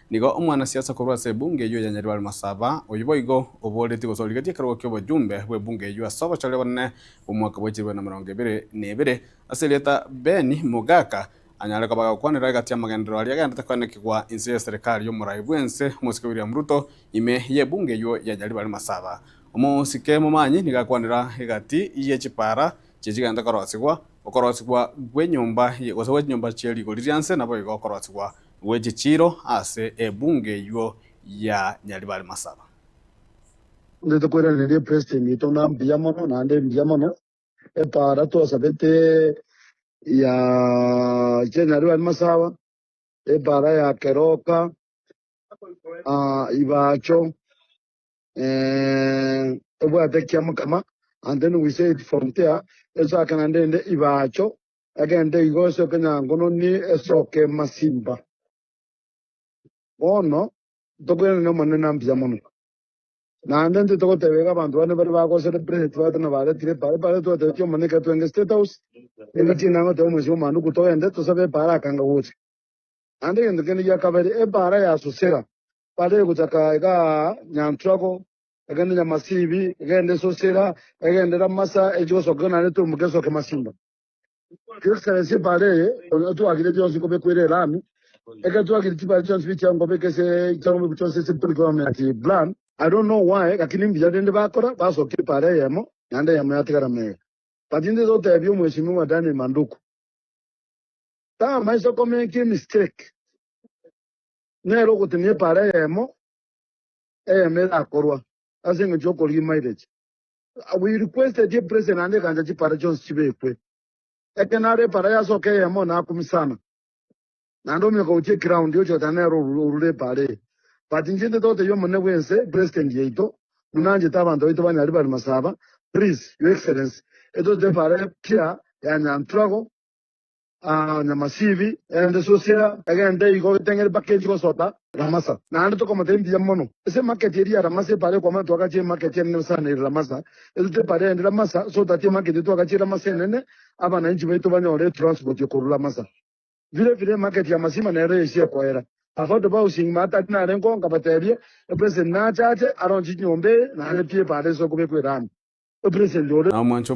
Nigo omwanasiasa korwa ase ebunge eyio ya Nyaribari Masaba, oyio boigo oboretie gose origetie ekerogo ki'obojumbe bw'ebunge eyio ase obochore obonene bw'omwaka bwe chilifu 2020 ase erieta Ben Mogaka, anyare koba agokwanera egati y'amagenderero aria agenderete koenekigwa inse y'eserekari y'omorai bw'ense omosike William Ruto ime y'ebunge eyio ya Nyaribari Masaba. Omosike Momanyi nigo akwanera egati ye chipara chie chigenderete korosigwa, okorosigwa gw'enyomba gose gwe chinyomba chie rigori ria nse naboigo okorosigwa gwe chichiiro ase ebunge eyio ya Nyaribari Masaba. Intwe tokoiraneria epresident yaito ng'a mbuya mono naende mbuya mono, epaara twasabete ya chia Nyaribari Masaba, epaara ya Keroka, Ibacho, ebwate Kiamokama, and then we said from there esoake naende ende Ibacho, Egento igo esoke nyangono ni esoke masimba. Bono ntokoirana Omonene na mbuya mono. Naende intwe togoteba iga abanto bande baria bagocelebrate bagoteba ng'a baretire epaara, epaara twatebetie Omonene ekero twenge State House, engaki eye nagoteba omwesibwa Omanduku togende tosabe epaara akanga gocha. Naende egento kende gia kabere, epaara ya Sosera, epaara egochaka igaa Nyantrago, egende Nyamasibi, egende Sosera, egende Ramasa, echi gosoka naende toimoke esoke Masimba. Excellency ebara eye twagire chionsi kobekwa ere elami, ekero twagire chibara chionsi bichia nkobeka ase chiang'ombe chionsi ase development plan. I don't know why lakini mbuya rende bakora basokia ebara eyemo naende eyemo yatigara mega. But intwe totebie omweshimiwa Daniel Manduku tamaisa komake emistake nere ogotenenia ebara eyemo eyemo erakorwa ase eng'encho yokorigia mileage. We requested ye president naende ekancha chipara chionsi chibekwe. Ekero nare epara yasoka eyemo nakumi sana. Naende ominyoka gochia eground ochi goteba nere orure epara eye. But inche inde togotebia omonene bwense president yaito buna anchete abanto baito ba Nyaribari Masaba please your excellency etote epara epia ya Nyantrago Nyamasibi, egende Sosera, egende igo geteng'ere mpaka enchi gosota Ramasa. Naende tokomotebia mbuya mono ase emarket eria ya Ramasa epara ekwamana twagachia emarket enene sana ere Ramasa, etote epara eyende Ramasa, so that emarket eye twagachia Ramasa enene abananchi baito banyore etransport yokorwa Ramasa. Vile vile emarket ya Masima nero esia ekoera. Affordable housing matari narengo nkabatebia, epresident nache ache aronche chinyomba eye naende pi epara ase okobekwa erami. Epresident ore. Na omwancho.